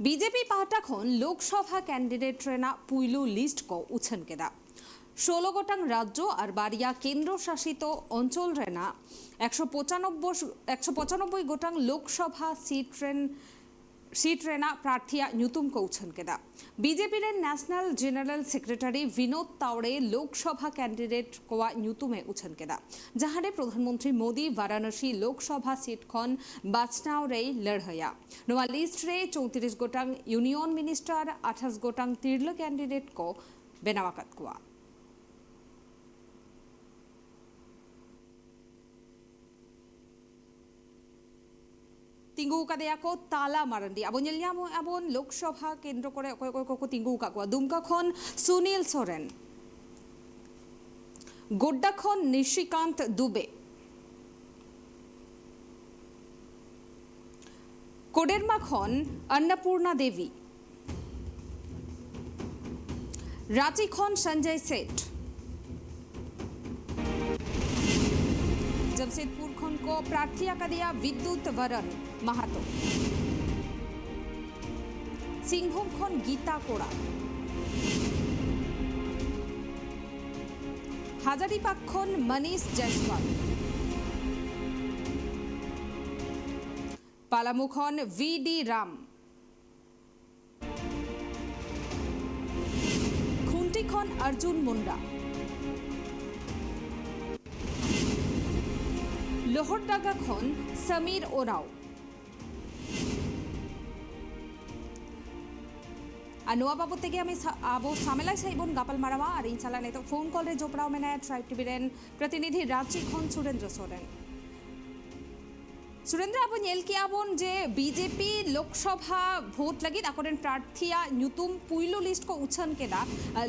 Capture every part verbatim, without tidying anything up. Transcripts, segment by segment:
BJP ᱯᱟᱦᱴᱟ ᱠᱷᱚᱱ Lok Sabha candidate ᱨᱮᱱᱟᱜ ᱯᱩᱭᱞᱩ ᱞᱤᱥᱴ ᱠᱚ ᱩᱪᱷᱟᱹᱱ ᱠᱮᱫᱟ᱾ ᱥᱳᱞᱳ ᱜᱚᱴᱟᱝ ᱨᱟᱡᱽᱡᱚ ᱟᱨ ᱵᱟᱨᱭᱟ ᱠᱮᱱᱫᱨᱚ ᱥᱟᱥᱤᱛ ᱚᱧᱪᱚᱞ ᱨᱮᱱᱟᱜ ᱮᱠᱥᱚ ᱯᱚᱸᱪᱟᱱᱚᱵᱵᱳᱭ, ᱮᱠᱥᱚ ᱯᱚᱸᱪᱟᱱᱚᱵᱵᱳᱭ ᱜᱚᱴᱟᱝ ᱞᱳᱠᱥᱚᱵᱷᱟ ᱥᱤᱴ ᱨᱮᱱ, ᱥᱤᱴ ᱨᱮᱱᱟᱜ ᱯᱨᱟᱨᱛᱷᱤᱭᱟᱜ ᱧᱩᱛᱩᱢ ᱠᱚ ᱩᱪᱷᱟᱹᱱ ᱠᱮᱫᱟ᱾ ᱵᱤᱡᱮᱯᱤ ᱨᱮᱱ national general secretary Binod Tawde Lok Sabha candidate ᱠᱚᱣᱟᱜ ᱧᱩᱛᱩᱢ ᱮ ᱩᱪᱷᱟᱹᱱ ᱠᱮᱫᱟ, ᱡᱟᱦᱟᱸ ᱨᱮ ᱯᱨᱚᱫᱷᱟᱱ ᱢᱚᱱᱛᱨᱤ ᱢᱳᱫᱤ ᱵᱟᱨᱟᱱᱚᱥᱤ ᱞᱳᱠᱥᱚᱵᱷᱟ ᱥᱤᱴ ᱠᱷᱚᱱ ᱵᱟᱪᱷᱱᱟᱣ ᱨᱮᱭ ᱞᱟᱹᱲᱦᱟᱹᱭᱟ᱾ ᱱᱚᱣᱟ ᱞᱤᱥᱴ ᱨᱮ ᱪᱳᱭᱛᱨᱤᱥ ᱜᱚᱴᱟᱝ ᱤᱭᱩᱱᱤᱭᱚᱱ ᱢᱤᱱᱤᱥᱴᱟᱨ, ᱟᱴᱷᱟᱥ ᱜᱚᱴᱟᱝ ᱛᱤᱨᱞᱟᱹ ᱠᱮᱱᱰᱤᱰᱮᱴ ᱠᱚ ᱵᱮᱱᱟᱣ ᱟᱠᱟᱫ ᱠᱚᱣᱟ᱾ ᱛᱤᱸᱜᱩ ᱠᱟᱫᱮᱭᱟ ᱠᱚ ᱛᱟᱞᱟ ᱢᱟᱨᱟᱱᱰᱤ᱾ ᱟᱵᱚ ᱧᱮᱞ ᱧᱟᱢᱮᱫᱼᱟ ᱵᱚᱱ ᱞᱳᱠᱥᱚᱵᱷᱟ ᱠᱮᱱᱫᱨᱚ ᱠᱚᱨᱮ ᱚᱠᱚᱭ ᱚᱠᱚᱭ ᱠᱚᱠᱚ ᱛᱤᱸᱜᱩ ᱟᱠᱟᱫ ᱠᱚᱣᱟ᱾ ᱫᱩᱢᱠᱟ ᱠᱷᱚᱱ ᱥᱩᱱᱤᱞ ᱥᱚᱨᱮᱱ, ᱜᱳᱰᱰᱟ ᱠᱷᱚᱱ ᱱᱤᱥᱤᱠᱟᱱᱛ ᱫᱩᱵᱮ, ᱠᱳᱰᱮᱨᱢᱟ ᱠᱷᱚᱱ ᱚᱱᱱᱚᱯᱩᱨᱱᱟ ᱫᱮᱵᱤ, ᱨᱟᱸᱪᱤ ᱠᱷᱚᱱ ᱥᱚᱧᱡᱚᱭ ᱥᱮᱴ, ᱡᱟᱢᱥᱮᱫᱽᱯᱩᱨ ᱠᱷᱚᱱ ᱠᱚ ᱯᱨᱟᱨᱛᱷᱤ ᱟᱠᱟᱫᱮᱭᱟ ᱵᱤᱫᱽᱫᱩᱛ ᱵᱟᱨᱚᱱ ᱢᱟᱦᱟᱛᱚ, ᱥᱤᱝᱵᱷᱩᱢ ᱠᱷᱚᱱ ᱜᱤᱛᱟ ᱠᱚᱲᱟ, ᱦᱟᱡᱟᱨᱤᱵᱟᱜᱽ ᱠᱷᱚᱱ ᱢᱟᱱᱤᱥ ᱡᱟᱭᱥᱣᱟᱞ, ᱯᱟᱞᱟᱢᱩ ᱠᱷᱚᱱ ᱵᱷᱤ ᱰᱤ ᱨᱟᱢ, ᱠᱷᱩᱱᱴᱤ ᱠᱷᱚᱱ ᱚᱨᱡᱩᱱ ᱢᱩᱱᱰᱟ, ᱞᱳᱦᱚᱨᱰᱟᱸᱜᱟ ᱠᱷᱚᱱ ᱥᱟᱢᱤᱨ ᱳᱨᱟᱸᱣ᱾ ᱟᱨ ᱱᱚᱣᱟ ᱵᱟᱵᱚᱛ ᱛᱮᱜᱮ ᱟᱢ ᱥᱟ-, ᱟᱵᱚ ᱥᱟᱢᱮᱞᱟᱭ ᱥᱟᱺᱦᱤᱡ ᱵᱚᱱ ᱜᱟᱯᱟᱞ ᱢᱟᱨᱟᱣᱟ᱾ ᱟᱨ ᱤᱧ ᱥᱟᱞᱟᱜ ᱱᱤᱛᱚᱜ ᱯᱷᱳᱱ ᱠᱚᱞ ᱨᱮ ᱡᱚᱯᱲᱟᱣ ᱢᱮᱱᱟᱭᱟ ᱴᱨᱟᱭᱤᱵᱽ ᱴᱤᱵᱷᱤ ᱨᱮᱱ ᱯᱨᱚᱛᱤᱱᱤᱫᱷᱤ ᱨᱟᱸᱪᱤ ᱠᱷᱚᱱ ᱥᱩᱨᱮᱱᱫᱨᱚ ᱥᱚᱨᱮᱱ᱾ ᱥᱩᱨᱮᱱᱫᱨᱚ, ᱟᱵᱚ ᱧᱮᱞ ᱠᱮᱜᱼᱟ ᱵᱚᱱ ᱡᱮ ᱵᱤᱡᱮᱯᱤ ᱞᱳᱠᱥᱚᱵᱷᱟ ᱵᱷᱳᱴ ᱞᱟᱹᱜᱤᱫ ᱟᱠᱚᱨᱮᱱ ᱯᱨᱟᱨᱛᱷᱤᱭᱟᱜ ᱧᱩᱛᱩᱢ ᱯᱩᱭᱞᱩ ᱞᱤᱥᱴ ᱠᱚ ᱩᱪᱷᱟᱹᱱ ᱠᱮᱫᱟ᱾ ᱟᱨ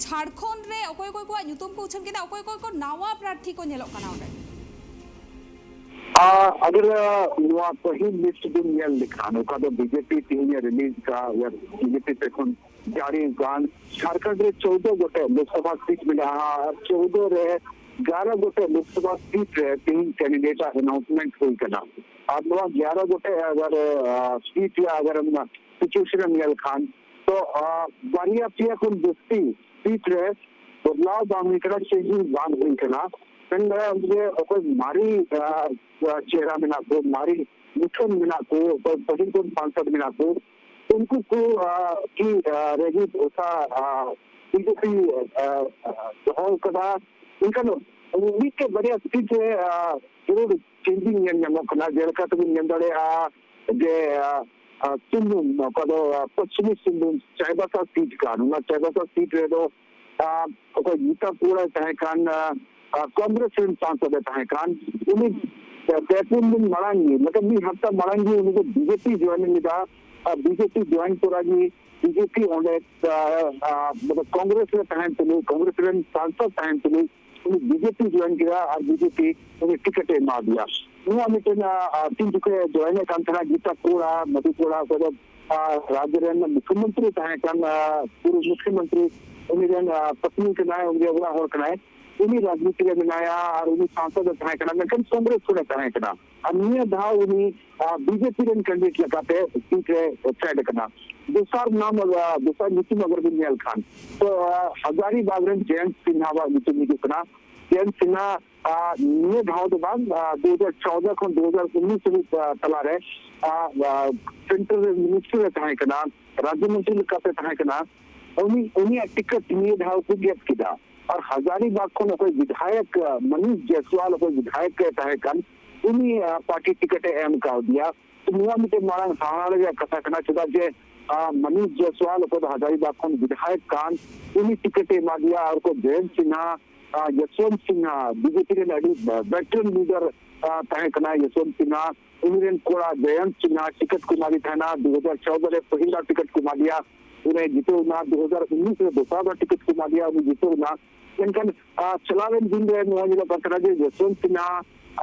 ᱡᱷᱟᱲᱠᱷᱚᱸᱰ ᱨᱮ ᱚᱠᱚᱭ ᱚᱠᱚᱭ ᱠᱚᱣᱟᱜ ᱧᱩᱛᱩᱢ ᱠᱚ ᱩᱪᱷᱟᱹᱱ ᱠᱮᱫᱟ, ᱚᱠᱚᱭ ᱚᱠᱚᱭ ᱠᱚ ᱱᱟᱣᱟ ᱯᱨᱟᱨᱛᱷᱤ ᱠᱚ ᱧᱮᱞᱚᱜ ᱠᱟᱱᱟ ᱚᱸᱰᱮ? ᱟᱨ ᱟᱜᱟᱨ ᱱᱚᱣᱟ ᱯᱟᱹᱦᱤᱞ ᱞᱤᱥᱴ ᱵᱚᱱ ᱧᱮᱞ ᱞᱮᱠᱷᱟᱱ, ᱚᱠᱟ ᱫᱚ ᱵᱤᱡᱮᱯᱤ ᱛᱮᱦᱮᱧ ᱮ ᱨᱤᱞᱤᱡᱽ ᱠᱟᱜ, ᱵᱤᱡᱮᱯᱤ ᱛᱮ ᱠᱷᱚᱱ ᱡᱟᱹᱨᱤ ᱜᱟᱱ ᱡᱷᱟᱲᱠᱷᱚᱸᱰ ᱨᱮ ᱪᱳᱫᱽᱫᱳ ᱜᱚᱴᱮᱡ ᱞᱳᱠᱥᱚᱵᱷᱟ ᱥᱤᱴ ᱢᱮᱱᱟᱜᱼᱟ ᱟᱨ ᱪᱳᱫᱽᱫᱳ ᱨᱮ ᱮᱜᱟᱨᱚ ᱜᱚᱴᱮᱡ ᱞᱳᱠᱥᱚᱵᱷᱟ ᱥᱤᱴ ᱨᱮ ᱛᱮᱦᱮᱧ ᱠᱮᱱᱰᱤᱰᱮᱴ ᱟᱜ ᱟᱱᱟᱣᱩᱱᱥᱢᱮᱱᱴ ᱦᱩᱭ ᱠᱟᱱᱟ᱾ ᱟᱨ ᱱᱚᱣᱟ ᱮᱜᱟᱨᱚ ᱜᱚᱴᱮᱡ ᱟᱜᱟᱨ, ᱟ, ᱥᱤᱴ ᱨᱮ ᱟᱜᱟᱨ ᱮᱢ ᱥᱤᱪᱩᱭᱮᱥᱚᱱ ᱮᱢ ᱧᱮᱞ ᱠᱷᱟᱱ, ᱛᱚ ᱵᱟᱨᱭᱟ ᱯᱮᱭᱟ ᱠᱷᱚᱱ ᱡᱟᱹᱥᱛᱤ ᱥᱤᱴ ᱨᱮ ᱵᱚᱫᱞᱟᱣ ᱵᱟᱝ ᱦᱩᱭ ᱠᱟᱱᱟ, ᱪᱮᱧᱡᱤᱝ ᱵᱟᱝ ᱦᱩᱭ ᱠᱟᱱᱟ᱾ ᱢᱮᱱ ᱫᱟᱲᱮᱭᱟᱜ ᱟᱢ ᱡᱮ ᱚᱠᱚᱭ ᱢᱟᱨᱮ ᱪᱮᱦᱨᱟ ᱢᱮᱱᱟᱜ ᱠᱚ, ᱢᱟᱨᱮ ᱢᱩᱴᱷᱟᱹᱱ ᱢᱮᱱᱟᱜ ᱠᱚ, ᱚᱠᱚᱭ ᱯᱟᱹᱦᱤᱞ ᱠᱷᱚᱱ ᱥᱟᱝᱥᱚᱫ ᱢᱮᱱᱟᱜ ᱠᱚ, ᱩᱱᱠᱩ ᱠᱚ ᱠᱤ ᱨᱟᱡᱤᱵ ᱳᱥᱟ ᱵᱤᱡᱮᱯᱤ ᱫᱚᱦᱚ ᱠᱟᱫᱟ᱾ ᱮᱱᱠᱷᱟᱱ ᱢᱤᱫᱴᱮᱡ ᱵᱟᱨᱭᱟ ᱥᱤᱴ ᱨᱮ ᱡᱟᱹᱨᱩᱲ ᱪᱮᱧᱡᱤᱝ ᱧᱮᱞ ᱧᱟᱢᱚᱜ ᱠᱟᱱᱟ᱾ ᱡᱮᱞᱮᱠᱟ ᱛᱮᱵᱚᱱ ᱧᱮᱞ ᱫᱟᱲᱮᱭᱟᱜᱼᱟ ᱡᱮ ᱥᱤᱝᱵᱷᱩᱢ, ᱚᱠᱟ ᱫᱚ ᱯᱚᱥᱪᱤᱢᱤ ᱥᱤᱝᱵᱷᱩᱢ ᱪᱟᱭᱵᱟᱥᱟ ᱥᱤᱴ ᱠᱟᱱ, ᱚᱱᱟ ᱪᱟᱭᱵᱟᱥᱟ ᱥᱤᱴ ᱨᱮᱫᱚ ᱚᱠᱚᱭ ᱜᱤᱛᱟ ᱠᱳᱲᱟᱭ ᱛᱟᱦᱮᱸ ᱠᱟᱱ, ᱠᱚᱝᱜᱨᱮᱥ ᱨᱮᱱ ᱥᱟᱝᱥᱚᱫ ᱮ ᱛᱟᱦᱮᱸ ᱠᱟᱱ, ᱩᱱᱤ ᱯᱮ ᱯᱩᱱ ᱫᱤᱱ ᱢᱟᱲᱟᱝ ᱜᱮ, ᱢᱚᱛᱞᱚᱵ ᱢᱤᱫ ᱦᱟᱯᱛᱟ ᱢᱟᱲᱟᱝ ᱜᱮ ᱩᱱᱤ ᱫᱚ ᱵᱤᱡᱮᱯᱤ ᱡᱚᱭᱮᱱ ᱞᱮᱫᱟ᱾ ᱟᱨ ᱵᱤᱡᱮᱯᱤ ᱡᱚᱭᱮᱱ ᱛᱚᱨᱟ ᱜᱮ ᱵᱤᱡᱮᱯᱤ ᱚᱸᱰᱮ ᱢᱚᱛᱞᱚᱵ ᱠᱚᱝᱜᱨᱮᱥ ᱨᱮ ᱛᱟᱦᱮᱱ ᱛᱩᱞᱩᱡ, ᱠᱚᱝᱜᱨᱮᱥ ᱨᱮᱱ ᱥᱟᱝᱥᱚᱫ ᱛᱟᱦᱮᱱ ᱛᱩᱞᱩᱡ ᱩᱱᱤ ᱵᱤᱡᱮᱯᱤ ᱡᱚᱭᱮᱱ ᱠᱮᱫᱟ ᱟᱨ ᱵᱤᱡᱮᱯᱤ ᱩᱱᱤ ᱴᱤᱠᱤᱴ ᱮ ᱮᱢᱟ ᱫᱮᱭᱟ᱾ ᱱᱚᱣᱟ ᱢᱤᱫᱴᱮᱱ ᱛᱤᱱ ᱡᱚᱠᱷᱮᱡ ᱡᱚᱭᱮᱱ ᱮᱫ ᱠᱟᱱ ᱛᱟᱦᱮᱱᱟ ᱜᱤᱛᱟ ᱠᱳᱲᱟ, ᱢᱟᱫᱷᱩ ᱠᱳᱲᱟ, ᱚᱠᱚᱭ ᱫᱚ ᱨᱟᱡᱽ ᱨᱮᱱ ᱢᱩᱠᱷᱭᱚᱢᱚᱱᱛᱨᱤ ᱛᱟᱦᱮᱸ ᱠᱟᱱ, ᱯᱩᱨᱩᱵ ᱢᱩᱠᱷᱭᱚᱢᱚᱱᱛᱨᱤ, ᱩᱱᱤ ᱨᱮᱱ ᱯᱟᱛᱱᱤ ᱠᱟᱱᱟᱭ, ᱩᱱᱤ ᱚᱲᱟᱜ ᱦᱚᱲ ᱠᱟᱱᱟᱭ᱾ ᱩᱱᱤ ᱨᱟᱡᱽᱱᱤᱛᱤ ᱨᱮ ᱢᱮᱱᱟᱭᱟ ᱟᱨ ᱩᱱᱤ ᱥᱟᱝᱥᱚᱫ ᱮ ᱛᱟᱦᱮᱸ ᱠᱟᱱᱟ, ᱢᱮᱱᱠᱷᱟᱱ ᱠᱚᱝᱜᱨᱮᱥ ᱠᱷᱚᱱ ᱮ ᱛᱟᱦᱮᱸ ᱠᱟᱱᱟ᱾ ᱟᱨ ᱱᱤᱭᱟᱹ ᱫᱷᱟᱣ ᱩᱱᱤ ᱵᱤᱡᱮᱯᱤ ᱨᱮᱱ ᱠᱮᱱᱰᱤᱰᱮᱴ ᱞᱮᱠᱟᱛᱮ ᱥᱤᱴ ᱨᱮ ᱯᱷᱮᱰ ᱠᱟᱱᱟ᱾ ᱫᱚᱥᱟᱨ ᱱᱟᱢ, ᱫᱚᱥᱟᱨ ᱧᱩᱛᱩᱢ ᱟᱜᱟᱨ ᱵᱚᱱ ᱧᱮᱞ ᱠᱷᱟᱱ, ᱛᱚ ᱦᱟᱡᱟᱨᱤᱵᱟᱜᱽ ᱨᱮᱱ ᱡᱚᱭᱚᱱᱛ ᱥᱤᱱᱦᱟ ᱣᱟᱜ ᱧᱩᱛᱩᱢ ᱦᱤᱡᱩᱜ ᱠᱟᱱᱟ᱾ ᱡᱚᱭᱚᱱᱛ ᱥᱤᱱᱦᱟ ᱱᱤᱭᱟᱹ ᱫᱷᱟᱣ ᱫᱚ ᱵᱟᱝ, ᱫᱩ ᱦᱟᱡᱟᱨ ᱪᱳᱫᱟ ᱠᱷᱚᱱ ᱫᱩ ᱦᱟᱡᱟᱨ ᱩᱱᱤᱥ ᱦᱟᱹᱵᱤᱡ ᱛᱟᱞᱟᱨᱮ ᱥᱮᱱᱴᱨᱟᱞ ᱨᱮ ᱢᱤᱱᱤᱥᱴᱟᱨ ᱮ ᱛᱟᱦᱮᱸ ᱠᱟᱱᱟ, ᱨᱟᱡᱽᱡᱚ ᱢᱚᱱᱛᱨᱤ ᱞᱮᱠᱟᱛᱮ ᱛᱟᱦᱮᱸ ᱠᱟᱱᱟ᱾ ᱩᱱᱤ, ᱩᱱᱤᱭᱟᱜ ᱴᱤᱠᱤᱴ ᱱᱤᱭᱟᱹ ᱫᱷᱟᱣ ᱠᱚ ᱜᱮᱫ ᱠᱮᱫᱟ᱾ ᱟᱨ ᱦᱟᱡᱟᱨᱤᱵᱟᱜᱽ ᱠᱷᱚᱱ ᱚᱠᱚᱭ ᱵᱤᱫᱷᱟᱭᱚᱠ, ᱢᱟᱱᱤᱥ ᱡᱟᱭᱥᱣᱟᱞ ᱚᱠᱚᱭ ᱵᱤᱫᱷᱟᱭᱚᱠ ᱮ ᱛᱟᱦᱮᱸ ᱠᱟᱱ, ᱩᱱᱤ ᱯᱟᱨᱴᱤ ᱴᱤᱠᱤᱴ ᱮ ᱮᱢ ᱠᱟᱣᱫᱮᱭᱟ᱾ ᱱᱚᱣᱟ ᱢᱤᱫᱴᱮᱱ ᱢᱟᱨᱟᱝ ᱦᱟᱦᱟᱲᱟ ᱨᱮᱭᱟᱜ ᱠᱟᱛᱷᱟ ᱠᱟᱱᱟ, ᱪᱮᱫᱟᱜ ᱡᱮ ᱢᱟᱱᱤᱥ ᱡᱟᱭᱥᱣᱟᱞ ᱚᱠᱚᱭ ᱫᱚ ᱦᱟᱡᱟᱨᱤᱵᱟᱜᱽ ᱠᱷᱚᱱ ᱵᱤᱫᱷᱟᱭᱚᱠ ᱠᱟᱱ, ᱩᱱᱤ ᱴᱤᱠᱤᱴ ᱮ ᱮᱢᱟ ᱫᱮᱭᱟ᱾ ᱟᱨ ᱚᱠᱚᱭ ᱡᱚᱭᱚᱱᱛ ᱥᱤᱱᱦᱟ, ᱭᱚᱥᱣᱚᱱᱛ ᱥᱤᱱᱦᱟ, ᱵᱤᱡᱮᱯᱤ ᱨᱮᱱ ᱟᱹᱰᱤ ᱵᱮᱴᱟᱨᱟᱱ ᱞᱤᱰᱟᱨ ᱛᱟᱦᱮᱸ ᱠᱟᱱᱟ ᱭᱚᱥᱣᱚᱱᱛ ᱥᱤᱱᱦᱟ, ᱩᱱᱤ ᱨᱮᱱ ᱠᱚᱲᱟ ᱡᱚᱭᱚᱱᱛ ᱥᱤᱱᱦᱟ ᱴᱤᱠᱤᱴ ᱠᱚ ᱮᱢᱟ ᱫᱮ ᱛᱟᱦᱮᱱᱟ᱾ ᱫᱩ ᱦᱟᱡᱟᱨ ᱪᱳᱫᱟ ᱨᱮ ᱯᱟᱹᱦᱤᱞ ᱫᱷᱟᱣ ᱴᱤᱠᱤᱴ ᱠᱚ ᱮᱢᱟ ᱫᱮᱭᱟ, ᱩᱱᱤ ᱡᱤᱛᱟᱹᱣ ᱮᱱᱟ᱾ ᱫᱩ ᱦᱟᱡᱟᱨ ᱩᱱᱤᱥ ᱨᱮ ᱫᱚᱥᱟᱨ ᱫᱷᱟᱣ ᱴᱤᱠᱤᱴ ᱠᱚ ᱮᱢᱟ ᱫᱮᱭᱟ, ᱩᱱᱤ ᱡᱤᱛᱟᱹᱣ ᱮᱱᱟ᱾ ᱢᱮᱱᱠᱷᱟᱱ ᱪᱟᱞᱟᱣᱮᱱ ᱫᱤᱱ ᱨᱮ ᱱᱚᱣᱟ ᱧᱮᱞᱚᱜ ᱠᱟᱱ ᱛᱟᱦᱮᱱᱟ ᱡᱮ ᱭᱚᱥᱣᱚᱱᱛ ᱥᱤᱱᱦᱟ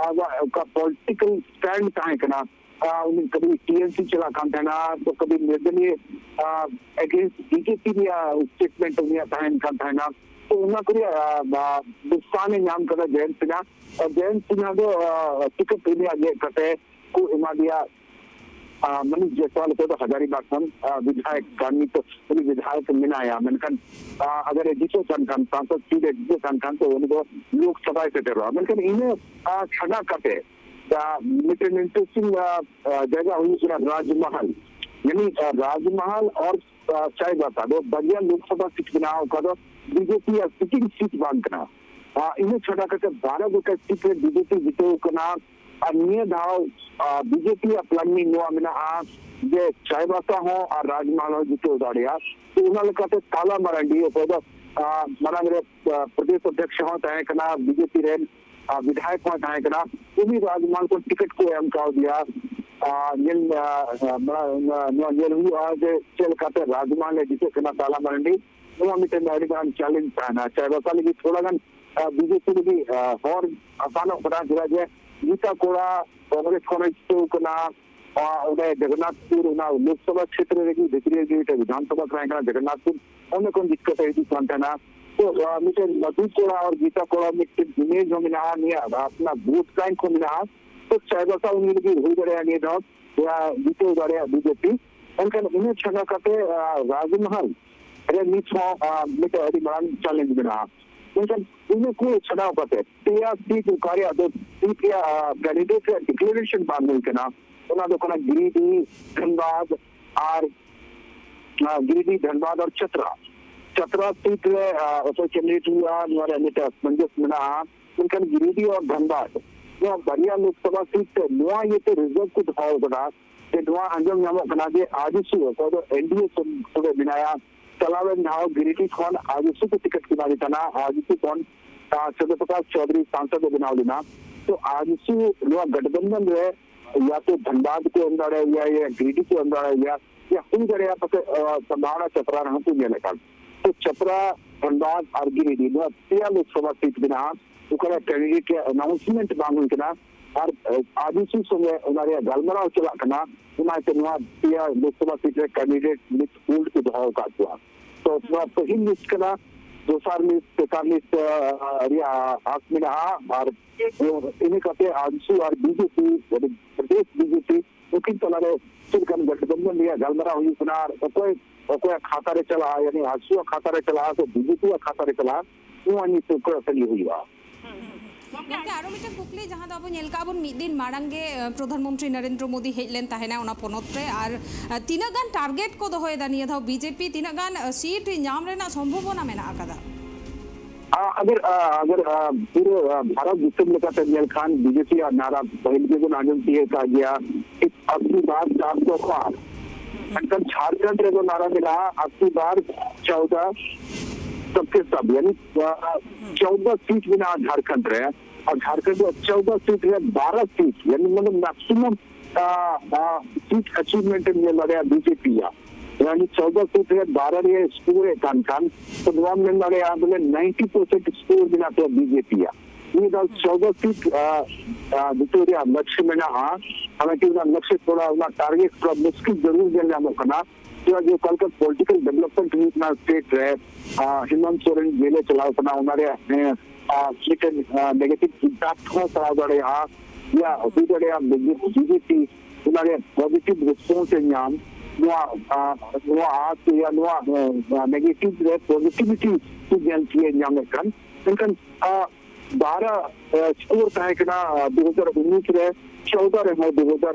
ᱟᱡᱟᱜ ᱚᱠᱟ ᱯᱚᱞᱤᱴᱤᱠᱟᱞ ᱥᱴᱮᱱᱰ ᱛᱟᱦᱮᱸ ᱠᱟᱱᱟ, ᱩᱱᱤ ᱠᱟᱹᱴᱤᱡ ᱴᱤ ᱮᱢ ᱥᱤ ᱪᱟᱞᱟᱜ ᱠᱟᱱ ᱛᱟᱦᱮᱱᱟ, ᱛᱚ ᱠᱟᱹᱴᱤᱡ ᱱᱤᱨᱫᱚᱞᱤᱭ ᱮᱜᱮᱱᱥᱴ ᱵᱤᱡᱮᱯᱤ ᱨᱮᱭᱟᱜ ᱥᱴᱮᱴᱢᱮᱱᱴ ᱩᱱᱤᱭᱟᱜ ᱛᱟᱦᱮᱱ ᱠᱟᱱ ᱛᱟᱦᱮᱱᱟ᱾ ᱛᱚ ᱚᱱᱟ ᱠᱚ ᱨᱮᱭᱟᱜ ᱫᱚᱥᱛᱟᱱ ᱮ ᱧᱟᱢ ᱠᱟᱫᱟ ᱡᱚᱭᱚᱱᱛ ᱥᱤᱱᱦᱟ᱾ ᱡᱚᱭᱚᱱᱛ ᱥᱤᱱᱦᱟ ᱫᱚ ᱴᱤᱠᱤᱴ ᱩᱱᱤᱭᱟᱜ ᱜᱮᱫ ᱠᱟᱛᱮ ᱠᱚ ᱮᱢᱟ ᱫᱮᱭᱟ᱾ ᱢᱟᱹᱱᱤᱠ ᱡᱟᱭᱥᱣᱟᱞ, ᱚᱠᱚᱭ ᱫᱚ ᱦᱟᱡᱟᱨᱤᱵᱟᱜᱽ ᱠᱷᱚᱱ ᱵᱤᱫᱷᱟᱭᱚᱠ ᱠᱟᱱ, ᱱᱤᱛ ᱩᱱᱤ ᱵᱤᱫᱷᱟᱭᱚᱠ ᱢᱮᱱᱟᱭᱟ, ᱢᱮᱱᱠᱷᱟᱱ ᱟᱜᱟᱨ ᱮ ᱡᱤᱛᱟᱹᱜ ᱠᱟᱱ ᱠᱷᱟᱱ, ᱥᱟᱝᱥᱚᱫ ᱥᱤᱴ ᱮ ᱡᱤᱛᱟᱹᱜ ᱠᱟᱱ ᱠᱷᱟᱱ, ᱛᱚ ᱩᱱᱤ ᱫᱚ ᱞᱳᱠᱥᱚᱵᱷᱟᱭ ᱥᱮᱴᱮᱨᱚᱜᱼᱟ᱾ ᱢᱮᱱᱠᱷᱟᱱ ᱤᱱᱟᱹ ᱪᱷᱟᱰᱟ ᱠᱟᱛᱮ ᱢᱤᱫᱴᱮᱱ ᱤᱱᱴᱟᱨᱮᱥᱴᱤᱝ ᱡᱟᱭᱜᱟ ᱦᱩᱭᱩᱜ ᱠᱟᱱᱟ ᱨᱟᱡᱽᱢᱟᱦᱟᱞ᱾ ᱭᱟᱱᱤ ᱨᱟᱡᱽᱢᱟᱦᱟᱞ ᱟᱨ ᱪᱟᱭᱵᱟᱥᱟ ᱫᱚ ᱵᱟᱨᱭᱟ ᱞᱳᱠᱥᱚᱵᱷᱟ ᱥᱤᱴ ᱢᱮᱱᱟᱜᱼᱟ, ᱚᱠᱟ ᱫᱚ ᱵᱤᱡᱮᱯᱤ ᱟᱜ ᱥᱤᱴᱤᱝ ᱥᱤᱴ ᱵᱟᱝ ᱠᱟᱱᱟ᱾ ᱤᱱᱟᱹ ᱪᱷᱟᱰᱟ ᱠᱟᱛᱮ ᱵᱟᱨᱚ ᱜᱚᱴᱟᱝ ᱥᱤᱴ ᱨᱮ ᱵᱤᱡᱮᱯᱤ ᱡᱤᱛᱟᱹᱣ ᱠᱟᱱᱟ᱾ ᱟᱨ ᱱᱤᱭᱟᱹ ᱫᱷᱟᱣ ᱵᱤᱡᱮᱯᱤ ᱟᱜ ᱯᱞᱟᱱᱤᱝ ᱱᱚᱣᱟ ᱢᱮᱱᱟᱜᱼᱟ ᱡᱮ ᱪᱟᱭᱵᱟᱥᱟ ᱦᱚᱸ ᱟᱨ ᱨᱟᱡᱽᱢᱟᱦᱟᱞ ᱦᱚᱸ ᱡᱤᱛᱟᱹᱣ ᱫᱟᱲᱮᱭᱟᱜᱼᱟ᱾ ᱛᱚ ᱚᱱᱟ ᱞᱮᱠᱟᱛᱮ ᱛᱟᱞᱟ ᱢᱟᱨᱟᱱᱰᱤ, ᱚᱠᱚᱭ ᱫᱚ ᱢᱟᱲᱟᱝ ᱨᱮ ᱯᱨᱚᱫᱮᱥ ᱚᱫᱷᱭᱚᱠᱥ ᱦᱚᱸ ᱛᱟᱦᱮᱸ ᱠᱟᱱᱟ ᱵᱤᱡᱮᱯᱤ ᱨᱮᱱ, ᱵᱤᱫᱷᱟᱭᱚᱠ ᱦᱚᱸ ᱛᱟᱦᱮᱸ ᱠᱟᱱᱟ, ᱩᱱᱤ ᱨᱟᱡᱽᱢᱟᱦᱟᱞ ᱠᱷᱚᱱ ᱴᱤᱠᱤᱴ ᱠᱚ ᱮᱢ ᱠᱟᱣᱫᱮᱭᱟ᱾ ᱧᱮᱞ ᱱᱚᱣᱟ ᱧᱮᱞ ᱦᱩᱭᱩᱜᱼᱟ ᱡᱮ ᱪᱮᱫ ᱞᱮᱠᱟᱛᱮ ᱨᱟᱡᱽᱢᱟᱦᱟᱞ ᱮ ᱡᱤᱛᱟᱹᱜ ᱠᱟᱱᱟ ᱛᱟᱞᱟ ᱢᱟᱨᱟᱱᱰᱤ᱾ ᱱᱚᱣᱟ ᱢᱤᱫᱴᱮᱱ ᱟᱹᱰᱤ ᱢᱟᱨᱟᱝ ᱪᱮᱞᱮᱧᱡᱽ ᱛᱟᱦᱮᱱᱟ᱾ ᱪᱟᱭᱵᱟᱥᱟ ᱞᱟᱹᱜᱤᱫ ᱛᱷᱚᱲᱟ ᱜᱟᱱ ᱵᱤᱡᱮᱯᱤ ᱞᱟᱹᱜᱤᱫ ᱦᱚᱨ ᱟᱥᱟᱱᱚᱜ ᱠᱟᱱᱟ, ᱪᱮᱫᱟᱜ ᱡᱮ ᱜᱤᱛᱟ ᱠᱚᱲᱟ ᱠᱚᱝᱜᱨᱮᱥ ᱠᱷᱚᱱᱮ ᱡᱤᱛᱟᱹᱣ ᱠᱟᱱᱟ᱾ ᱚᱸᱰᱮ ᱡᱚᱜᱚᱱᱱᱟᱛᱷᱯᱩᱨ, ᱚᱱᱟ ᱞᱳᱠᱥᱚᱵᱷᱟ ᱠᱷᱮᱛᱨᱮ ᱨᱮᱜᱮ ᱵᱷᱤᱛᱨᱤ ᱨᱮᱜᱮ ᱢᱤᱫᱴᱮᱱ ᱵᱤᱫᱷᱟᱱᱥᱚᱵᱷᱟ ᱛᱟᱦᱮᱸ ᱠᱟᱱᱟ ᱡᱚᱜᱚᱱᱱᱟᱛᱷᱯᱩᱨ, ᱚᱸᱰᱮ ᱠᱷᱚᱱ ᱡᱤᱛᱠᱟᱹᱨ ᱠᱟᱛᱮ ᱦᱤᱡᱩᱜ ᱠᱟᱱ ᱛᱟᱦᱮᱱᱟ᱾ ᱛᱚ ᱢᱤᱫᱴᱮᱱ ᱢᱟᱫᱷᱩ ᱠᱚᱲᱟ ᱟᱨ ᱜᱤᱛᱟ ᱠᱚᱲᱟ ᱢᱤᱫᱴᱮᱱ ᱤᱢᱮᱡᱽ ᱦᱚᱸ ᱢᱮᱱᱟᱜᱼᱟ, ᱱᱤᱭᱟᱹ ᱟᱯᱱᱟᱨ ᱵᱷᱳᱴ ᱵᱮᱝᱠ ᱦᱚᱸ ᱢᱮᱱᱟᱜᱼᱟ᱾ ᱛᱚ ᱪᱟᱭᱵᱟᱥᱟ ᱩᱱᱤ ᱞᱟᱹᱜᱤᱫ ᱦᱩᱭ ᱫᱟᱲᱮᱭᱟᱜᱼᱟ ᱱᱤᱭᱟᱹ ᱫᱷᱟᱣ ᱡᱤᱛᱟᱹᱣ ᱫᱟᱲᱮᱭᱟᱜ ᱵᱤᱡᱮᱯᱤ᱾ ᱢᱮᱱᱠᱷᱟᱱ ᱤᱱᱟᱹ ᱪᱷᱟᱰᱟ ᱠᱟᱛᱮ ᱨᱟᱡᱽᱢᱟᱦᱟᱞ ᱨᱮ ᱱᱤᱛ ᱦᱚᱸ ᱢᱤᱫᱴᱮᱱ ᱟᱹᱰᱤ ᱢᱟᱨᱟᱝ ᱪᱮᱞᱮᱧᱡᱽ ᱢᱮᱱᱟᱜᱼᱟ᱾ ᱢᱮᱱᱠᱷᱟᱱ ᱤᱱᱟᱹ ᱠᱚ ᱪᱷᱟᱰᱟᱣ ᱠᱟᱛᱮ ᱯᱮᱭᱟ ᱥᱤᱴ ᱚᱠᱟ ᱨᱮᱭᱟᱜ ᱫᱚ ᱥᱤᱴ ᱨᱮᱭᱟᱜ ᱠᱮᱱᱰᱤᱰᱮᱴ ᱨᱮᱭᱟᱜ ᱰᱤᱠᱞᱟᱨᱮᱥᱚᱱ ᱵᱟᱝ ᱦᱩᱭ ᱠᱟᱱᱟ᱾ ᱚᱱᱟ ᱫᱚ ᱠᱟᱱᱟ ᱜᱤᱨᱤᱰᱤ, ᱫᱷᱟᱱᱵᱟᱫᱽ ᱟᱨ ᱜᱤᱨᱤᱰᱤ, ᱫᱷᱟᱱᱵᱟᱫᱽ ᱟᱨ ᱪᱟᱛᱨᱟ᱾ ᱪᱟᱛᱨᱟ ᱥᱤᱴ ᱨᱮ ᱚᱠᱚᱭ ᱠᱮᱱᱰᱤᱰᱮᱴ ᱦᱩᱭᱩᱜᱼᱟ, ᱱᱚᱣᱟ ᱨᱮᱭᱟᱜ ᱢᱤᱫᱴᱮᱱ ᱥᱟᱢᱚᱧᱡᱚᱥ ᱢᱮᱱᱟᱜᱼᱟ᱾ ᱢᱮᱱᱠᱷᱟᱱ ᱜᱤᱨᱤᱰᱤ ᱟᱨ ᱫᱷᱟᱱᱵᱟᱫᱽ, ᱱᱚᱣᱟ ᱵᱟᱨᱭᱟ ᱞᱳᱠᱥᱚᱵᱷᱟ ᱥᱤᱴ ᱛᱮ ᱱᱚᱣᱟ ᱤᱭᱟᱹᱛᱮ ᱨᱤᱡᱟᱨᱵᱷ ᱠᱚ ᱫᱚᱦᱚ ᱟᱠᱟᱫᱟ ᱡᱮ ᱱᱚᱣᱟ ᱟᱸᱡᱚᱢ ᱧᱟᱢᱚᱜ ᱠᱟᱱᱟ ᱡᱮ ᱟᱡᱤᱥᱩ, ᱚᱠᱚᱭ ᱫᱚ ᱮᱱᱰᱤᱮ ᱥᱩᱨ ᱨᱮ ᱢᱮᱱᱟᱭᱟ, ᱪᱟᱞᱟᱣᱮᱱ ᱫᱷᱟᱣ ᱜᱤᱨᱤᱰᱤ ᱠᱷᱚᱱ ᱟᱡᱤᱥᱩ ᱠᱚ ᱴᱤᱠᱤᱴ ᱠᱮᱫᱟ ᱫᱤ ᱛᱟᱦᱮᱱᱟ, ᱟᱡᱤᱥᱩ ᱠᱷᱚᱱ ᱪᱚᱱᱫᱨᱚ ᱯᱨᱚᱠᱟᱥ ᱪᱳᱣᱫᱷᱩᱨᱤ ᱥᱟᱝᱥᱚᱫ ᱮ ᱵᱮᱱᱟᱣ ᱞᱮᱱᱟ᱾ ᱛᱚ ᱟᱡᱤᱥᱩ ᱱᱚᱣᱟ ᱜᱟᱴᱵᱚᱱᱫᱷᱚᱱ ᱨᱮ ᱭᱟ ᱛᱚ ᱫᱷᱟᱱᱵᱟᱫᱽ ᱠᱚ ᱮᱢ ᱫᱟᱲᱮᱭᱟᱭᱟ, ᱭᱟ ᱜᱤᱨᱤᱰᱤ ᱠᱚ ᱮᱢ ᱫᱟᱲᱮᱭᱟᱭᱟ, ᱭᱟ ᱦᱩᱭ ᱫᱟᱲᱮᱭᱟᱜᱼᱟ ᱯᱟᱥᱮ ᱥᱚᱢᱵᱷᱟᱵᱚᱱᱟ ᱪᱟᱛᱨᱟ ᱨᱮᱦᱚᱸ ᱠᱚ ᱧᱮᱞᱮᱫ ᱠᱟᱱ᱾ ᱛᱚ ᱪᱟᱛᱨᱟ, ᱫᱷᱟᱱᱵᱟᱫᱽ ᱟᱨ ᱜᱤᱨᱤᱰᱤ, ᱱᱚᱣᱟ ᱯᱮᱭᱟ ᱞᱳᱠᱥᱚᱵᱷᱟ ᱥᱤᱴ ᱢᱮᱱᱟᱜᱼᱟ᱾ ᱚᱠᱟᱨᱮ ᱠᱮᱱᱰᱤᱰᱮᱴ ᱨᱮᱭᱟᱜ ᱟᱱᱟᱣᱩᱱᱥᱢᱮᱱᱴ ᱵᱟᱝ ᱦᱩᱭ ᱠᱟᱱᱟ ᱟᱨ ᱟᱡᱤᱥᱩ ᱥᱚᱸᱜᱮ ᱚᱱᱟ ᱨᱮᱭᱟᱜ ᱜᱟᱞᱢᱟᱨᱟᱣ ᱪᱟᱞᱟᱜ ᱠᱟᱱᱟ᱾ ᱚᱱᱟᱛᱮ ᱱᱚᱣᱟ ᱯᱮᱭᱟ ᱞᱳᱠᱥᱚᱵᱷᱟ ᱥᱤᱴ ᱨᱮ ᱠᱮᱱᱰᱤᱰᱮᱴ ᱱᱤᱛ ᱦᱳᱞᱰ ᱠᱚ ᱫᱚᱦᱚ ᱟᱠᱟᱫ ᱠᱚᱣᱟ᱾ ᱛᱚ ᱱᱚᱣᱟ ᱯᱟᱹᱦᱤᱞ ᱞᱤᱥᱴ ᱠᱟᱱᱟ᱾ ᱫᱚᱥᱟᱨ ᱞᱤᱥᱴ, ᱛᱮᱥᱟᱨ ᱞᱤᱥᱴ ᱨᱮᱭᱟᱜ ᱟᱥ ᱢᱮᱱᱟᱜᱼᱟ᱾ ᱟᱨ ᱤᱱᱟᱹ ᱠᱟᱛᱮ ᱟᱡᱥᱩ ᱟᱨ ᱵᱤᱡᱮᱯᱤ, ᱯᱨᱚᱫᱮᱥ ᱵᱤᱡᱮᱯᱤ ᱱᱩᱠᱤᱱ ᱛᱟᱞᱟᱨᱮ ᱪᱮᱫ ᱞᱮᱠᱟᱱ ᱜᱚᱴᱵᱚᱱᱫᱷᱚᱱ ᱨᱮᱭᱟᱜ ᱜᱟᱞᱢᱟᱨᱟᱣ ᱦᱩᱭᱩᱜ ᱠᱟᱱᱟ ᱟᱨ ᱚᱠᱚᱭ ᱚᱠᱚᱭᱟᱜ ᱠᱷᱟᱛᱟ ᱨᱮ ᱪᱟᱞᱟᱜᱼᱟ, ᱭᱟᱱᱤ ᱟᱡᱥᱩ ᱟᱜ ᱠᱷᱟᱛᱟ ᱨᱮ ᱪᱟᱞᱟᱜᱼᱟ ᱥᱮ ᱵᱤᱡᱮᱯᱤ ᱟᱜ ᱠᱷᱟᱛᱟ ᱨᱮ ᱪᱟᱞᱟᱜᱼᱟ, ᱱᱚᱣᱟ ᱱᱤᱛᱚᱜ ᱠᱚᱭᱚᱜ ᱛᱟᱸᱜᱤ ᱦᱩᱭᱩᱜᱼᱟ᱾ ᱜᱚᱝᱠᱮ, ᱟᱨᱚ ᱢᱤᱫᱴᱟᱝ ᱠᱩᱠᱞᱤ, ᱡᱟᱦᱟᱸ ᱫᱚ ᱟᱵᱚ ᱧᱮᱞ ᱠᱟᱜᱼᱟ ᱵᱚᱱ, ᱢᱤᱫ ᱫᱤᱱ ᱢᱟᱲᱟᱝ ᱜᱮ ᱯᱨᱚᱫᱷᱟᱱ ᱢᱚᱱᱛᱨᱤ ᱱᱚᱨᱮᱱᱫᱨᱚ ᱢᱳᱫᱤ ᱦᱮᱡ ᱞᱮᱱ ᱛᱟᱦᱮᱱᱟ ᱚᱱᱟ ᱯᱚᱱᱚᱛ ᱨᱮ, ᱟᱨ ᱛᱤᱱᱟᱹᱜ ᱜᱟᱱ ᱴᱟᱨᱜᱮᱴ ᱠᱚ ᱫᱚᱦᱚᱭᱮᱫᱟ ᱱᱤᱭᱟᱹ ᱫᱷᱟᱣ ᱵᱤᱡᱮᱯᱤ, ᱛᱤᱱᱟᱹᱜ ᱜᱟᱱ ᱥᱤᱴ ᱧᱟᱢ ᱨᱮᱱᱟᱜ ᱥᱚᱢᱵᱷᱚᱵᱚᱱᱟ ᱢᱮᱱᱟᱜ ᱟᱠᱟᱫᱟ? ᱟᱜᱟᱨ ᱟᱜᱟᱨ ᱯᱩᱨᱟᱹ ᱵᱷᱟᱨᱚᱛ ᱫᱤᱥᱚᱢ ᱞᱮᱠᱟᱛᱮ ᱧᱮᱞ ᱠᱷᱟᱱ ᱵᱤᱡᱮᱯᱤ ᱟᱜ ᱱᱟᱨᱟ ᱯᱟᱹᱦᱤᱞ ᱜᱮᱵᱚᱱ ᱟᱸᱡᱚᱢ ᱛᱤᱭᱳᱜ ᱟᱠᱟᱫ ᱜᱮᱭᱟ, ᱟᱵᱠᱤ ᱵᱟᱨ ᱥᱟᱛ ᱫᱚᱯᱷᱟ᱾ ᱢᱮᱱᱠᱷᱟᱱ ᱡᱷᱟᱲᱠᱷᱚᱸᱰ ᱨᱮᱫᱚ ᱱᱟᱨᱟ ᱢᱮᱱᱟᱜᱼᱟ ᱟᱵᱠᱤ ᱵᱟᱨ ᱪᱚᱣᱫᱟ ᱥᱚᱵᱠᱮ ᱥᱟᱛᱷ, ᱭᱟᱱᱤ ᱪᱚᱣᱫᱟ ᱥᱤᱴ ᱢᱮᱱᱟᱜᱼᱟ ᱡᱷᱟᱲᱠᱷᱚᱸᱰ ᱨᱮ᱾ ᱟᱨ ᱡᱷᱟᱲᱠᱷᱚᱸᱰ ᱨᱮ ᱪᱚᱣᱫᱟ ᱥᱤᱴ ᱨᱮ ᱵᱟᱨᱚ ᱥᱤᱴ, ᱭᱟᱱᱤ ᱢᱟᱱᱮ ᱢᱮᱠᱥᱤᱢᱟᱢ ᱥᱤᱴ ᱟᱪᱤᱵᱷᱢᱮᱱᱴ ᱮᱢ ᱧᱮᱞ ᱫᱟᱲᱮᱭᱟᱜᱼᱟ ᱵᱤᱡᱮᱯᱤ ᱭᱟᱜ᱾ ᱭᱟᱱᱤ ᱪᱚᱣᱫᱟ ᱥᱤᱴ ᱨᱮ ᱵᱟᱨᱚ ᱨᱮ ᱥᱠᱳᱨ ᱮᱫ ᱠᱟᱱ ᱠᱷᱟᱱ ᱛᱚ ᱱᱚᱣᱟᱢ ᱢᱮᱱ ᱫᱟᱲᱮᱭᱟᱜᱼᱟ ᱵᱚᱞᱮ ᱱᱟᱭᱤᱱᱴᱤ ᱯᱟᱨᱥᱮᱱᱴ ᱥᱠᱳᱨ ᱢᱮᱱᱟᱜ ᱛᱟᱭᱟ ᱵᱤᱡᱮᱯᱤ ᱭᱟᱜ᱾ ᱱᱤᱭᱟᱹ ᱫᱷᱟᱣ ᱪᱚᱣᱫᱟ ᱥᱤᱴ ᱡᱤᱛᱟᱹᱣ ᱨᱮᱭᱟᱜ ᱞᱚᱠᱥᱭᱚ ᱢᱮᱱᱟᱜᱼᱟ᱾ ᱦᱟᱞᱟᱝᱠᱤ ᱚᱱᱟ ᱞᱚᱠᱥᱭᱚ ᱛᱷᱚᱲᱟ, ᱚᱱᱟ ᱴᱟᱨᱜᱮᱴ ᱛᱷᱚᱲᱟ ᱢᱩᱥᱠᱤᱞ ᱡᱟᱹᱨᱩᱲ ᱧᱮᱞ ᱧᱟᱢᱚᱜ ᱠᱟᱱᱟ᱾ ᱪᱮᱫᱟᱜ ᱡᱮ ᱚᱠᱟ ᱞᱮᱠᱟ ᱯᱚᱞᱤᱴᱤᱠᱟᱞ ᱰᱮᱵᱷᱞᱚᱯᱢᱮᱱᱴ ᱦᱩᱭᱩᱜ ᱠᱟᱱᱟ ᱥᱴᱮᱴ ᱨᱮ, ᱦᱮᱢᱚᱱᱛ ᱥᱚᱨᱮᱱ ᱡᱮᱞᱮ ᱪᱟᱞᱟᱣ ᱠᱟᱱᱟ, ᱚᱱᱟ ᱨᱮᱭᱟᱜ ᱢᱤᱫᱴᱮᱱ ᱱᱮᱜᱮᱴᱤᱵᱷ ᱤᱢᱯᱮᱠᱴ ᱦᱚᱸ ᱯᱟᱲᱟᱣ ᱫᱟᱲᱮᱭᱟᱜᱼᱟ᱾ ᱭᱟ ᱦᱩᱭ ᱫᱟᱲᱮᱭᱟᱜᱼᱟ ᱵᱤᱡᱮᱯᱤ ᱚᱱᱟ ᱨᱮᱭᱟᱜ ᱯᱚᱡᱤᱴᱤᱵᱷ ᱨᱮᱥᱯᱚᱱᱥ ᱮ ᱧᱟᱢ, ᱱᱚᱣᱟ ᱱᱚᱣᱟ ᱟᱥ ᱭᱟ ᱱᱚᱣᱟ ᱱᱮᱜᱮᱴᱤᱵᱷ ᱨᱮ ᱯᱚᱡᱤᱴᱤᱵᱷᱤᱴᱤ ᱧᱮᱞ ᱛᱤᱭᱮ ᱧᱟᱢᱮᱫ ᱠᱟᱱ᱾ ᱢᱮᱱᱠᱷᱟᱱ ᱵᱟᱨᱟ ᱥᱠᱳᱨ ᱛᱟᱦᱮᱸ ᱠᱟᱱᱟ ᱫᱩ ᱦᱟᱡᱟᱨ ᱩᱱᱤᱥ ᱨᱮ, ᱪᱚᱣᱫᱟ ᱨᱮᱦᱚᱸ ᱫᱩ ᱦᱟᱡᱟᱨ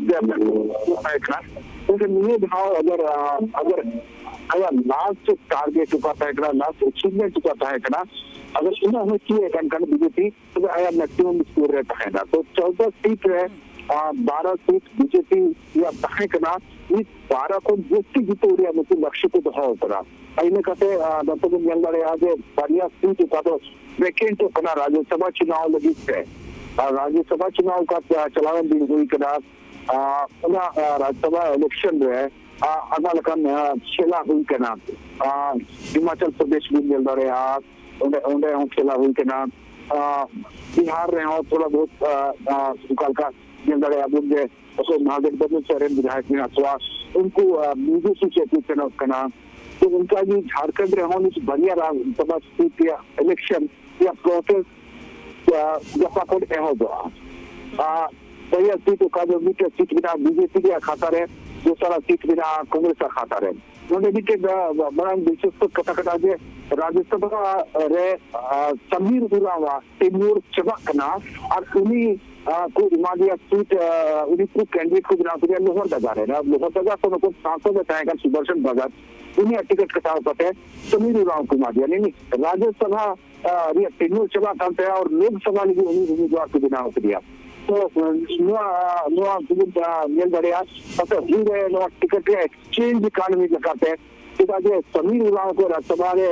ᱜᱮᱞ ᱨᱮ ᱥᱠᱳᱨ ᱛᱟᱦᱮᱸ ᱠᱟᱱᱟ᱾ ᱢᱮᱱᱠᱷᱟᱱ ᱱᱤᱭᱟᱹ ᱫᱷᱟᱣ ᱟᱜᱟᱨ ᱟᱜᱟᱨ ᱟᱭᱟᱜ ᱞᱟᱥᱴ ᱴᱟᱨᱜᱮᱴ ᱚᱠᱟ ᱛᱟᱦᱮᱸ ᱠᱟᱱᱟ, ᱞᱟᱥᱴ ᱟᱪᱤᱵᱷᱢᱮᱱᱴ ᱚᱠᱟ ᱛᱟᱦᱮᱸ ᱠᱟᱱᱟ, ᱟᱜᱟᱨ ᱚᱱᱟ ᱦᱚᱸ ᱪᱤᱭᱟᱹ ᱠᱟᱱ ᱠᱷᱟᱱ ᱵᱤᱡᱮᱯᱤ ᱛᱚᱵᱮ ᱟᱭᱟᱜ ᱢᱮᱠᱥᱤᱢᱟᱢ ᱥᱠᱳᱨ ᱨᱮ ᱛᱟᱦᱮᱱᱟ᱾ ᱛᱚ ᱪᱚᱣᱫᱟ ᱥᱤᱴ ᱨᱮ ᱵᱟᱨᱟ ᱥᱤᱴ ᱵᱤᱡᱮᱯᱤ ᱨᱮᱭᱟᱜ ᱛᱟᱦᱮᱸ ᱠᱟᱱᱟ, ᱱᱤᱛ ᱵᱟᱨᱟ ᱠᱷᱚᱱ ᱡᱟᱹᱥᱛᱤ ᱡᱤᱛᱟᱹᱣ ᱨᱮᱭᱟᱜ ᱢᱤᱫᱴᱤᱡ ᱞᱚᱠᱥᱭᱚ ᱠᱚ ᱫᱚᱦᱚ ᱟᱠᱟᱫᱟ᱾ ᱟᱨ ᱤᱱᱟᱹ ᱠᱟᱛᱮ ᱱᱚᱛᱮ ᱵᱚᱱ ᱧᱮᱞ ᱫᱟᱲᱮᱭᱟᱜᱼᱟ ᱡᱮ ᱵᱟᱨᱭᱟ ᱥᱤᱴ ᱚᱠᱟ ᱫᱚ ᱵᱷᱮᱠᱮᱱᱴᱚᱜ ᱠᱟᱱᱟ ᱨᱟᱡᱽᱡᱚᱥᱚᱵᱷᱟ ᱪᱩᱱᱟᱣ ᱞᱟᱹᱜᱤᱫ ᱛᱮ, ᱟᱨ ᱨᱟᱡᱽᱡᱚᱥᱚᱵᱷᱟ ᱪᱩᱱᱟᱣ ᱚᱠᱟ ᱪᱟᱞᱟᱣᱮᱱ ᱫᱤᱱ ᱦᱩᱭ ᱠᱟᱱᱟ, ᱚᱱᱟ ᱨᱟᱡᱽᱡᱚᱥᱚᱵᱷᱟ ᱤᱞᱮᱠᱥᱚᱱ ᱨᱮ ᱟᱭᱢᱟ ᱞᱮᱠᱟᱱ ᱠᱷᱮᱞᱟ ᱦᱩᱭ ᱠᱟᱱᱟ᱾ ᱦᱤᱢᱟᱪᱚᱞ ᱯᱨᱚᱫᱮᱥ ᱵᱚᱱ ᱧᱮᱞ ᱫᱟᱲᱮᱭᱟᱜᱼᱟ, ᱚᱸᱰᱮ ᱚᱸᱰᱮ ᱦᱚᱸ ᱠᱷᱮᱞᱟ ᱦᱩᱭ ᱠᱟᱱᱟ᱾ ᱵᱤᱦᱟᱨ ᱨᱮᱦᱚᱸ ᱛᱷᱚᱲᱟ ᱵᱚᱦᱩᱛ ᱚᱠᱟ ᱞᱮᱠᱟ ᱧᱮᱞ ᱫᱟᱲᱮᱭᱟᱜᱼᱟ ᱵᱚᱱ ᱡᱮ ᱚᱠᱚᱭ ᱢᱚᱦᱟᱜᱚᱴᱵᱚᱱᱫᱷᱚᱱ ᱥᱮᱫ ᱨᱮᱱ ᱵᱤᱫᱷᱟᱭᱚᱠ ᱢᱮᱱᱟᱜ ᱠᱚᱣᱟ, ᱩᱱᱠᱩ ᱵᱤᱡᱮᱯᱤ ᱥᱮᱫ ᱠᱚ ᱥᱮᱱᱚᱜ ᱠᱟᱱᱟ᱾ ᱛᱚ ᱚᱱᱠᱟ ᱜᱮ ᱡᱷᱟᱲᱠᱷᱚᱸᱰ ᱨᱮᱦᱚᱸ ᱱᱤᱛ ᱵᱟᱨᱭᱟ ᱨᱟᱡᱽᱥᱚᱵᱷᱟ ᱥᱤᱴ ᱨᱮᱭᱟᱜ ᱤᱞᱮᱠᱥᱚᱱ ᱨᱮᱭᱟᱜ ᱯᱨᱚᱥᱮᱥ ᱜᱟᱯᱟ ᱠᱷᱚᱱ ᱮᱦᱚᱵᱚᱜᱼᱟ᱾ ᱟᱨ ᱵᱟᱨᱭᱟ ᱥᱤᱴ, ᱚᱠᱟ ᱫᱚ ᱢᱤᱫᱴᱮᱱ ᱥᱤᱴ ᱢᱮᱱᱟᱜᱼᱟ ᱵᱤᱡᱮᱯᱤ ᱨᱮᱭᱟᱜ ᱠᱷᱟᱛᱟ ᱨᱮ, ᱫᱚᱥᱟᱨᱟᱜ ᱥᱤᱴ ᱢᱮᱱᱟᱜᱼᱟ ᱠᱚᱝᱜᱨᱮᱥ ᱟᱜ ᱠᱷᱟᱛᱟ ᱨᱮ᱾ ᱱᱚᱰᱮ ᱢᱤᱫᱴᱮᱱ ᱢᱟᱨᱟᱝ ᱫᱤᱥᱟᱹ ᱠᱟᱛᱷᱟ ᱠᱟᱱᱟ ᱡᱮ ᱨᱟᱡᱽᱥᱚᱵᱷᱟ ᱨᱮ ᱥᱟᱢᱤᱨ ᱩᱨᱟᱣᱟᱜ ᱴᱮᱱᱩᱨ ᱪᱟᱵᱟᱜ ᱠᱟᱱᱟ ᱟᱨ ᱩᱱᱤ ᱠᱚ ᱮᱢᱟ ᱫᱮᱭᱟ ᱥᱤᱴ᱾ ᱩᱱᱤ ᱠᱚ ᱠᱮᱱᱰᱤᱰᱮᱴ ᱠᱚ ᱵᱮᱱᱟᱣ ᱠᱮᱫᱮᱭᱟ ᱞᱳᱦᱟᱨᱫᱟᱜᱟ ᱨᱮ᱾ ᱞᱳᱦᱟᱨᱫᱟᱜᱟ ᱠᱷᱚᱱ ᱩᱱᱠᱩ ᱥᱟᱝᱥᱚᱫ ᱮ ᱛᱟᱦᱮᱸ ᱠᱟᱱ ᱥᱩᱫᱚᱨᱥᱚᱱ ᱵᱷᱚᱜᱚᱛ, ᱩᱱᱤᱭᱟᱜ ᱴᱤᱠᱤᱴ ᱠᱟᱴᱟᱣ ᱠᱟᱛᱮ ᱥᱟᱢᱤᱨ ᱩᱨᱟᱣ ᱠᱚ ᱮᱢᱟ ᱫᱮᱭᱟ᱾ ᱱᱤᱭᱟᱹ ᱨᱟᱡᱽᱥᱚᱵᱷᱟ ᱨᱮᱭᱟᱜ ᱴᱮᱱᱩᱨ ᱪᱟᱵᱟᱜ ᱠᱟᱱ ᱛᱟᱭᱟ ᱟᱨ ᱞᱳᱠᱥᱚᱵᱷᱟ ᱞᱟᱹᱜᱤᱫ ᱩᱱᱤ ᱩᱢᱤᱫᱣᱟᱨ ᱠᱚ ᱵᱮᱱᱟᱣ ᱠᱮᱫᱮᱭᱟ᱾ ᱛᱚ ᱱᱚᱣᱟ ᱱᱚᱣᱟ ᱠᱚᱵᱚᱱ ᱧᱮᱞ ᱫᱟᱲᱮᱭᱟᱜᱼᱟ᱾ ᱯᱟᱥᱮᱡ ᱦᱩᱭ ᱫᱟᱲᱮᱭᱟᱜᱼᱟ ᱱᱚᱣᱟ ᱴᱤᱠᱤᱴ ᱨᱮᱭᱟᱜ ᱮᱠᱥᱪᱮᱧᱡᱽ ᱤᱠᱳᱱᱚᱢᱤ ᱞᱮᱠᱟᱛᱮ, ᱪᱮᱫᱟᱜ ᱡᱮ ᱥᱟᱢᱤᱨ ᱩᱨᱟᱣ ᱠᱚ ᱨᱟᱡᱽᱥᱚᱵᱷᱟ ᱨᱮ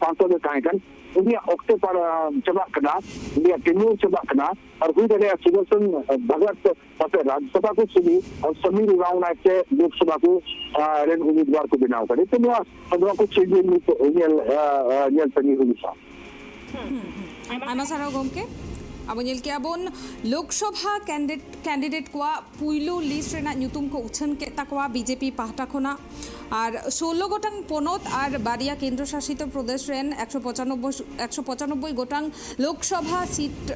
ᱥᱟᱝᱥᱚᱫ ᱮ ᱛᱟᱦᱮᱸ ᱠᱟᱱ, ᱩᱱᱤᱭᱟᱜ ᱚᱠᱛᱮ ᱪᱟᱵᱟᱜ ᱠᱟᱱᱟ, ᱩᱱᱤᱭᱟᱜ ᱴᱮᱱᱩᱨ ᱪᱟᱵᱟᱜ ᱠᱟᱱᱟ᱾ ᱟᱨ ᱦᱩᱭ ᱫᱟᱲᱮᱭᱟᱜᱼᱟ ᱥᱩᱫᱚᱨᱥᱚᱱ ᱵᱷᱚᱜᱚᱛ ᱯᱟᱥᱮᱡ ᱨᱟᱡᱽᱥᱚᱵᱷᱟ ᱠᱚ ᱥᱩᱫᱷᱤ ᱟᱨ ᱥᱟᱢᱤᱨ ᱩᱨᱟᱣ ᱱᱟᱭᱛᱮ ᱞᱳᱠᱥᱚᱵᱷᱟ ᱠᱚ ᱨᱮᱱ ᱩᱢᱤᱫᱣᱟᱨ ᱠᱚ ᱵᱮᱱᱟᱣ ᱠᱟᱫᱮ᱾ ᱛᱚ ᱱᱚᱣᱟ ᱱᱚᱣᱟ ᱠᱚ ᱪᱮᱧᱡᱽ ᱧᱮᱞ ᱧᱮᱞ ᱛᱟᱹᱜᱤ ᱦᱩᱭᱩᱜᱼᱟ᱾ ᱟᱭᱢᱟ ᱥᱟᱨᱦᱟᱣ ᱜᱚᱢᱠᱮ᱾ ᱟᱵᱚ ᱧᱮᱞ ᱠᱮᱜᱼᱟ ᱵᱚᱱ ᱞᱳᱠᱥᱚᱵᱷᱟ ᱠᱮᱱᱰᱤᱰᱮᱴ ᱠᱮᱱᱰᱤᱰᱮᱴ ᱠᱚᱣᱟᱜ ᱯᱩᱭᱞᱩ ᱞᱤᱥᱴ ᱨᱮᱱᱟᱜ ᱧᱩᱛᱩᱢ ᱠᱚ ᱩᱪᱷᱟᱹᱱ ᱠᱮᱫ ᱛᱟᱠᱚᱣᱟ ᱵᱤᱡᱮᱯᱤ ᱯᱟᱦᱴᱟ ᱠᱷᱚᱱᱟᱜ᱾ ᱟᱨ ᱥᱳᱞᱞᱳ ᱜᱚᱴᱟᱝ ᱯᱚᱱᱚᱛ ᱟᱨ ᱵᱟᱨᱭᱟ ᱠᱮᱱᱫᱨᱚ ᱥᱟᱥᱤᱛ ᱯᱨᱚᱫᱮᱥ ᱨᱮᱱ ᱮᱠᱥᱚ ᱯᱚᱸᱪᱟᱱᱚᱵᱵᱳᱭ ᱮᱠᱥᱚ ᱯᱚᱸᱪᱟᱱᱚᱵᱵᱳᱭ ᱜᱚᱴᱟᱝ ᱞᱳᱠᱥᱚᱵᱷᱟ ᱥᱤᱴ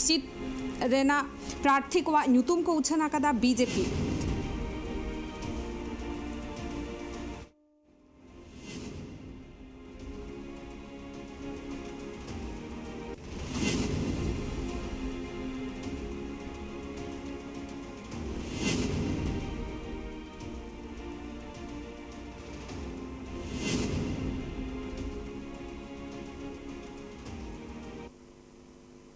ᱥᱤᱴ ᱨᱮᱱᱟᱜ ᱯᱨᱟᱨᱛᱷᱤ ᱠᱚᱣᱟᱜ ᱧᱩᱛᱩᱢ ᱠᱚ ᱩᱪᱷᱟᱹᱱ ᱟᱠᱟᱫᱟ ᱵᱤᱡᱮᱯᱤ᱾